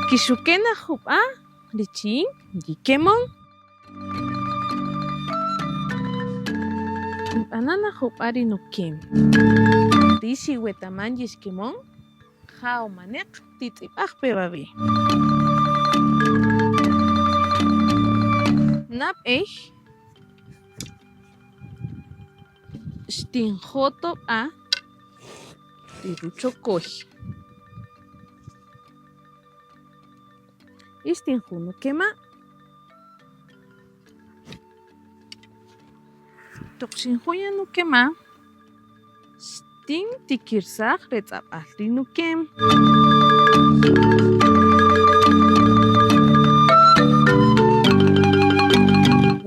Kixuke' na jub'a' richin yikemon. Tinb'ana' na jub'a' ri nukem. Rïx iwetaman yixkemon? Ja' o maneq, titz'ib'aj pe wawe'. Nab'ey xtinjotob'a ri ruchokoy y xtinju' nukema'. Toq xinju' yan nukema', xtintikirsaj retz'ab'a'l ri nukem.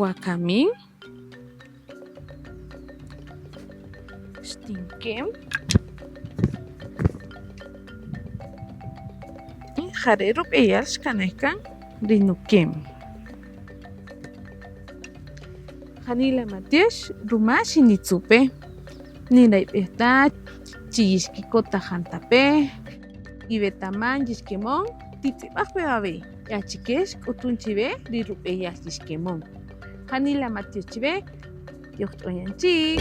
Wakamin xtinkem y jare' rub'eyal xkanej kan ri nukem. Janila matyox ruma xinitzu' pe, ninrayb'ej ta chi yixkikot ta jantape', iwetaman yixkemon, titz'ib'aj pe wawe' achike xk'utun chiwe ri rub'eyal yixkemon. Janila matyox chiwe, yojch'on yan chik.